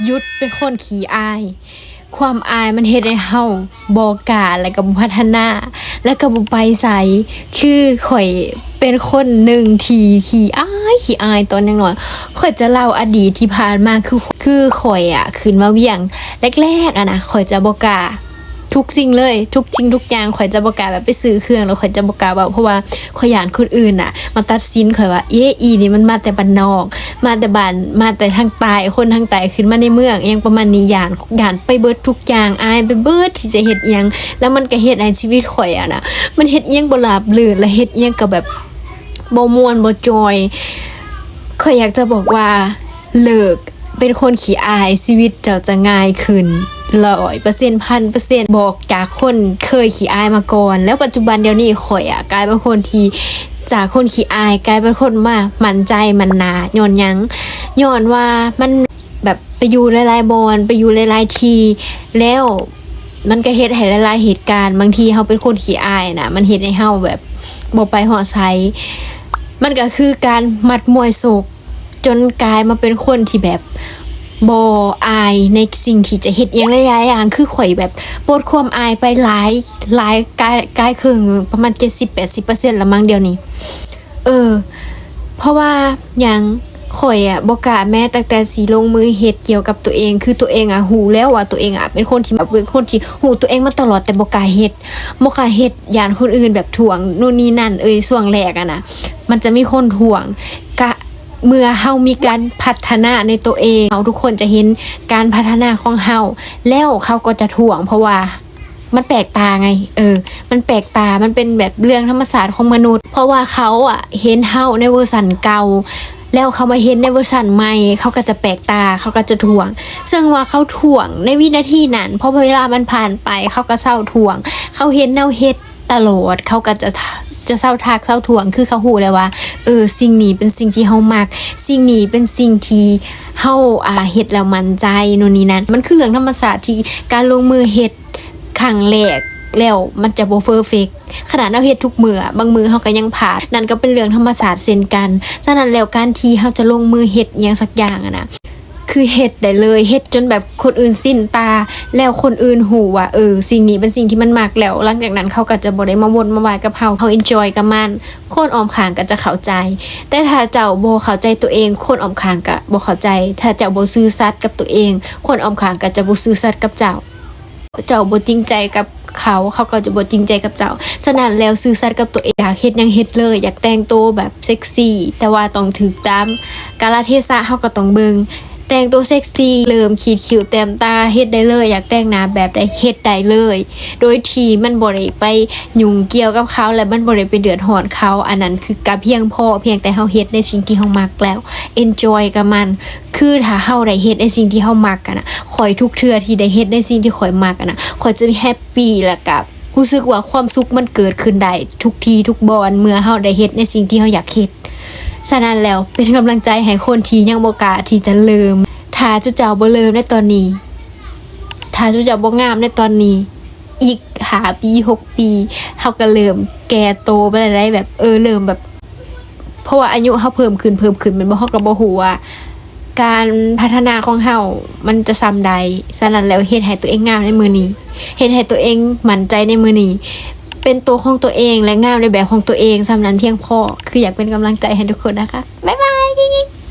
ຢຸດເປັນຄົນຂີ້ອາຍ. ຄວາມອາຍມັນເຮັດໃຫ້ເຮົາບໍ່ກ້າ ແລະກໍບໍ່ພັດທະນາ ແລະກໍບໍ່ໄປໃສ. ຄືຂ້ອຍເປັນຄົນໜຶ່ງທີ່ຂີ້ອາຍ ຂີ້ອາຍຕອນຍັງນ້ອຍ. ຂ້ອຍຈະເລົ່າອະດີດທີ່ຜ່ານມາ ຄື ຄືຂ້ອຍອະ ຂຶ້ນມາວຽງແລກໆອະນະ ຂ້ອຍຈະບໍ່ກ້າ ທຸກສິ່ງເລີຍ ທຸກສິ່ງທຸກຢ່າງ. ຂ້ອຍຈະບໍ່ກ້າແບບໄປຊື້ເຄື່ອງ ແລ້ວຂ້ອຍຈະບໍ່ກ້າເວົ້າ ເພາະວ່າຂ້ອຍຢ້ານຄົນອື່ນນະມາຕັດສິນຂ້ອຍວ່າ ເອ ອີນີ້ມັນມາແຕ່ບ້ານນອກ ມາແຕ່ບ້ານ ມາແຕ່ທາງໃຕ້ ຄົນທາງໃຕ້ຂຶ້ນມາໃນເມືອງ ອີ່ຫຍັງປະມານນີ້. ຢ້ານ ຢ້ານໄປເບິດທຸກຢ່າງ ອາຍໄປເບິດທີ່ຈະເຮັດອີ່ຫຍັງ. ແລ້ວມັນກໍເຮັດໃຫ້ຊີວິດຂ້ອຍອະນະ ມັນເຮັດອີ່ຫຍັງບໍ່ລາບລື່ນ ແລະເຮັດອີ່ຫຍັງກໍແບບບໍ່ມ່ວນບໍ່ຈອຍ. ຂ້ອຍຢາກຈະບອກວ່າ ເລີກ ເປັນຄົນຂີ້ອາຍ ຊີວິດເຈົ້າຈະງ່າຍຂຶ້ນ ຮ້ອຍເປີເຊັນ ພັນເປີເຊັນ ບອກຈາກຄົນເຄີຍຂີ້ອາຍມາກ່ອນ. ແລ້ວປັດຈຸບັນດຽວນີ້ຂ້ອຍອະ ກາຍເປັນຄົນທີ່ ຈາກຄົນຂີ້ອາຍ ກາຍເປັນຄົນມາໝັ້ນໃຈໝັ້ນໜ້າ. ຍ້ອນຫຍັງ? ຍ້ອນວ່າມັນແບບໄປຢູ່ຫຼາຍໆບ່ອນ ໄປຢູ່ຫຼາຍໆທີ່ ແລ້ວມັນກະເຮັດໃຫ້ຫຼາຍໆເຫດການ ບາງທີເຮົາເປັນຄົນຂີ້ອາຍນະ ມັນເຮັດໃຫ້ເຮົາແບບບໍ່ໄປຮອດໃສ. ມັນກະຄືການມັດມວຍສົກ ຈົນກາຍມາເປັນຄົນທີ່ແບບບໍ່ອາຍໃນສິ່ງທີ່ຈະເຮັດອີ່ຫຍັງຫຼາຍໆຢ່າງ. ຄືຂ້ອຍແບບປົດຄວາມອາຍໄປຫຼາຍ ຫຼາຍ ກາຍ ກາຍເຄິ່ງ ປະມານເຈັດສິບແປດສິບເປີເຊັນລະມັງດຽວນີ້. ເອີ ເພາະວ່າຫຍັງ? ຂ້ອຍອະບໍ່ກ້າແມ້ແຕ່ ແຕ່ຊິລົງມືເຮັດກ່ຽວກັບຕົວເອງ. ຄືຕົວເອງອະຮູ້ແລ້ວວ່າຕົວເອງອະເປັນຄົນທີ່ແບບ ເປັນຄົນທີ່ຮູ້ຕົວເອງມາຕະຫຼອດ ແຕ່ບໍ່ກ້າເຮັດ ບໍ່ກ້າເຮັດ ຢ້ານຄົນອື່ນແບບຖ່ວງໂນ່ນນີ້ນັ້ນ. ເອີ ຊ່ວງແລກອະນະ ມັນຈະມີຄົນຖ່ວງ ກະເມື່ອເຮົາມີການພັດທະນາໃນໂຕເອງ ເຮົາທຸກຄົນຈະເຫັນການພັດທະນາຂອງເຮົາ ແລ້ວເຂົາກໍຈະຖ່ວງ ເພາະວ່າມັນແປກຕາໄງ. ເອີ ມັນແປກຕາ ມັນເປັນແບບເລື່ອງທຳມະຊາດຂອງມະນຸດ ເພາະວ່າເຂົາອະເຫັນເຮົາໃນເວີຊັນເກົ່າ ແລ້ວເຂົາມາເຫັນໃນເວີຊັນໃໝ່ ເຂົາກໍຈະແປກຕາ ເຂົາກໍຈະຖ່ວງ. ເຊິ່ງວ່າເຂົາຖ່ວງໃນວິນາທີນັ້ນ ເພາະເວລາມັນຜ່ານໄປ ເຂົາກໍເຊົາຖ່ວງ. ເຂົາເຫັນເຮົາເຮັດ ຕະຫຼອດ ເຂົາກໍຈະ ຈະເຊົາທັກເຊົາທ້ວງ ຄືເຂົາຮູ້ແລ້ວວ່າ ເອີ ສິ່ງນີ້ເປັນສິ່ງທີ່ເຮົາມັກ ສິ່ງນີ້ເປັນສິ່ງທີ່ເຮົາ ອ່າ ເຮັດແລ້ວໝັ້ນໃຈ ໂນ່ນນີ້ນັ້ນ. ມັນຄືເລື່ອງທຳມະຊາດທີ່ການລົງມືເຮັດຄັ້ງແລກແລ້ວມັນຈະບໍ່ເພີເຟັກ ຂະໜາດເຮົາເຮັດທຸກມື້ ບາງມື້ເຮົາກໍຍັງພາດ ນັ້ນກໍເປັນເລື່ອງທຳມະຊາດເຊັ່ນກັນ. ສະນັ້ນແລ້ວ ການທີ່ເຮົາຈະລົງມືເຮັດອີ່ຫຍັງສັກຢ່າງຫັ້ນນະ ຄືເຮັດໄດ້ເລີຍ ເຮັດຈົນແບບຄົນອື່ນຊິນຕາ ແລ້ວຄົນອື່ນຮູ້ວ່າ ເອີ ສິ່ງນີ້ເປັນສິ່ງທີ່ມັນມັກ ແລ້ວຫຼັງຈາກນັ້ນເຂົາກໍຈະບໍ່ໄດ້ມາວົນມາວາຍກັບເຮົາ ເຮົາເອັນຈອຍກັບມັນ ຄົນອ້ອມຂ້າງກໍຈະເຂົ້າໃຈ. ແຕ່ຖ້າເຈົ້າບໍ່ເຂົ້າໃຈຕົວເອງ ຄົນອ້ອມຂ້າງກໍບໍ່ເຂົ້າໃຈ. ຖ້າເຈົ້າບໍ່ຊື່ສັດກັບຕົວເອງ ຄົນອ້ອມຂ້າງກໍຈະບໍ່ຊື່ສັດກັບເຈົ້າ. ເຈົ້າບໍ່ຈິງໃຈກັບເຂົາ ເຂົາກໍຈະບໍ່ຈິງໃຈກັບເຈົ້າ. ສະນັ້ນແລ້ວ ຊື່ສັດກັບຕົວເອງ ຢາກເຮັດຫຍັງເຮັດເລີຍ ຢາກແຕ່ງໂຕແບບເຊັກຊີ ແຕ່ວ່າຕ້ອງຖືກຕາມກາລະເທສະ ເຮົາກໍຕ້ອງເບິ່ງ ແຕ່ງໂຕເຊັກຊີ ເລີ່ມຂີດຄິ້ວແຕ້ມຕາ ເຮັດໄດ້ເລີຍ ຢາກແຕ່ງໜ້າແບບໃດ ເຮັດໄດ້ເລີຍ ໂດຍທີ່ມັນບໍ່ໄດ້ໄປຫຍຸ້ງກ່ຽວກັບເຂົາ ແລະ ມັນບໍ່ໄດ້ໄປເດືອດຮ້ອນເຂົາ. ອັນນັ້ນຄືກະພຽງພໍ ພຽງແຕ່ເຮົາເຮັດໃນສິ່ງທີ່ເຮົາມັກແລ້ວ ເອັນຈອຍກັບມັນ. ຄືຖ້າເຮົາໄດ້ເຮັດໃນສິ່ງທີ່ເຮົາມັກຫັ້ນນະ ຂ້ອຍທຸກເທື່ອທີ່ໄດ້ເຮັດໃນສິ່ງທີ່ຂ້ອຍມັກຫັ້ນນະ ຂ້ອຍຈະແຮັບປີ ແລ້ວກະຮູ້ສຶກວ່າຄວາມສຸກມັນເກີດຂຶ້ນໄດ້ທຸກທີ່ທຸກບ່ອນ ເມື່ອເຮົາໄດ້ເຮັດໃນສິ່ງທີ່ເຮົາຢາກເຮັດ. ສະນັ້ນແລ້ວ ເປັນກຳລັງໃຈໃຫ້ຄົນທີ່ຍັງບໍ່ກ້າທີ່ຈະເລີ່ມ. ຖ້າເຈົ້າບໍ່ເລີ່ມໃນຕອນນີ້ ຖ້າເຈົ້າບໍ່ງາມໃນຕອນນີ້ ອີກຫ້າປີ ຫົກປີ ເຮົາກໍເລີ່ມແກ່ໂຕໄປແລ້ວໄດ໋ ແບບ ເອີ ເລີ່ມແບບ ເພາະວ່າອາຍຸເຮົາເພີ່ມຂຶ້ນ ເພີ່ມຂຶ້ນ ແມ່ນບໍ່? ເຮົາກໍບໍ່ຮູ້ວ່າການພັດທະນາຂອງເຮົາມັນຈະສ່ຳໃດ. ສະນັ້ນແລ້ວ ເຮັດໃຫ້ຕົວເອງງາມໃນມື້ນີ້ ເຮັດໃຫ້ຕົວເອງໝັ້ນໃຈໃນມື້ນີ້ ເປັນຕົວຂອງຕົວເອງ ແລະ ງາມໃນແບບຂອງຕົວເອງ ສ່ຳນັ້ນພຽງພໍ. ຄືຢາກເປັນກຳລັງໃຈໃຫ້ທຸກຄົນນະຄະ. ບາຍບາຍ.